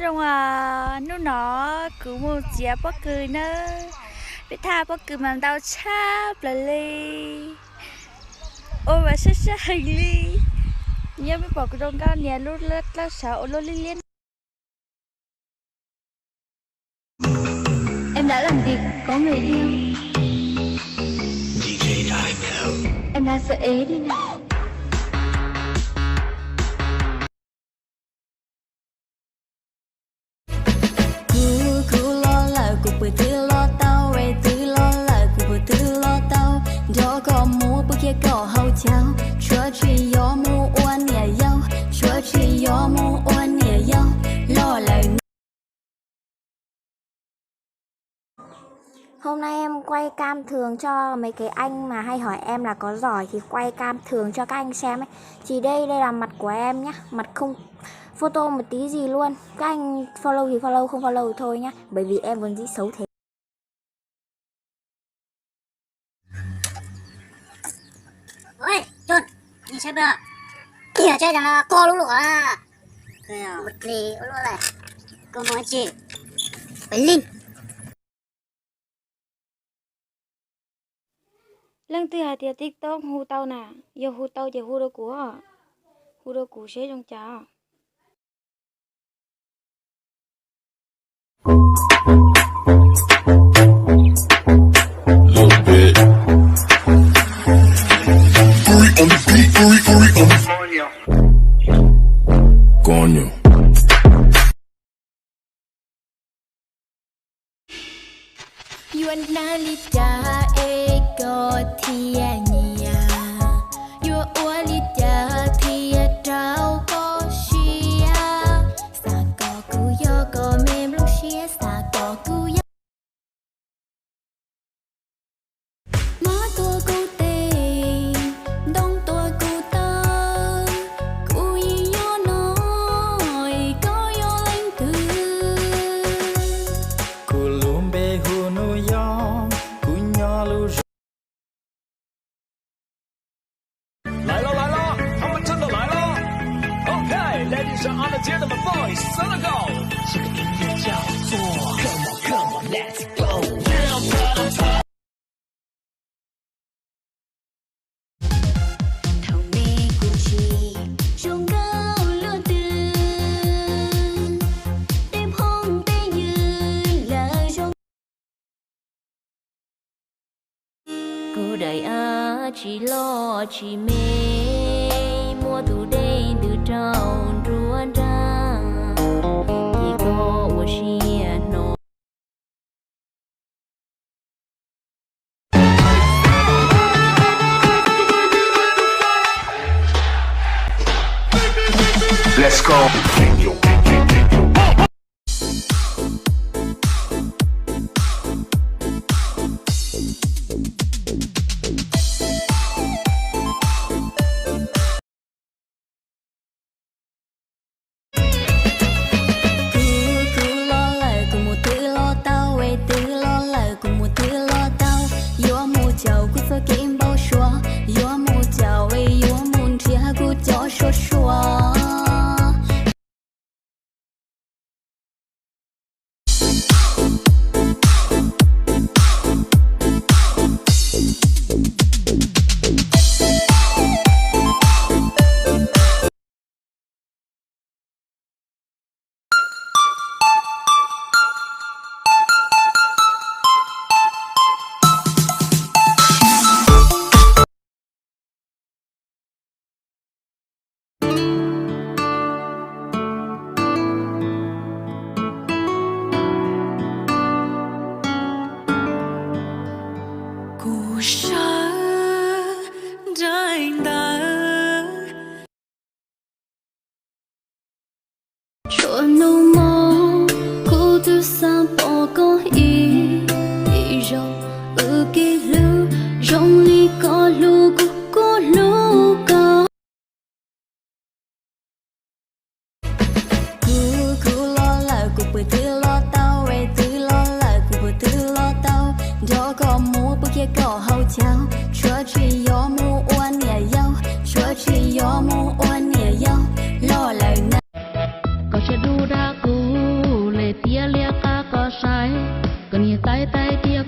Zoo, hnub no kuv mus txiav pob kws nawb. Peb thaj pob kws mas ntau tshaj plaws li. Ua mas sab sab heev li. Nyob peb pom kuv zoo nkauj niam lub dlawb sawv ua luaj liab liab. Em đã làm việc có người yêu. Em đã sửa ế đi nào. Kuv, kuv los lawm kuv pw twg los tau, es twg los lawm kuv pw twg los tau. Nrog koj mus pw kiag koj haus cawv, tsuav tsis yog mus ua niam yau, tsuav tsis yog mus ua niam yau los lawm. Hôm nay em quay cam thường cho mấy cái anh mà hay hỏi em là có giỏi thì quay cam thường cho các anh xem ấy. Thì đây, đây là mặt của em nhá, mặt không photo một tí gì luôn. Các anh follow thì follow, không follow thì thôi nhá, bởi vì em vốn dĩ xấu thế. Ôi, Trôn, nhìn xem kìa. Kìa, chơi thằng co lũ lụa à. Một lì, ôi, lụa này. Có món gì? Phải linh. Leej twg hais tias TikTok hu tau na, yog hu tau ces hu rau kuv, hu rau kuv seb zoo cas. Coño. Yuav hnav li cas es koj thiaj nyiam? Yuav ua li cas thiaj rau koj siab? Xav kom kuv yog koj me nplooj siab, xav kom kuv yog mab tuag kuv tes, ntoo tuag kuv taw, kuv yeej nyob no, koj yog leej twg? Kuv lub npe hu New York, kuv nyob lub zos 来了来了，他们真的来了。OK，ladies and gentlemen, boys and girls，这个音乐叫做 Come on, come on, let's go。 Thaum me kuv tsis zoo nkauj luaj twg, tej phooj tej ywg lawv zoo. Kuv daim av tsis loj tsis me, muab tus dej ntws rau nruab nrab, ces koj ua siab hno. Let's go. Tais tais tias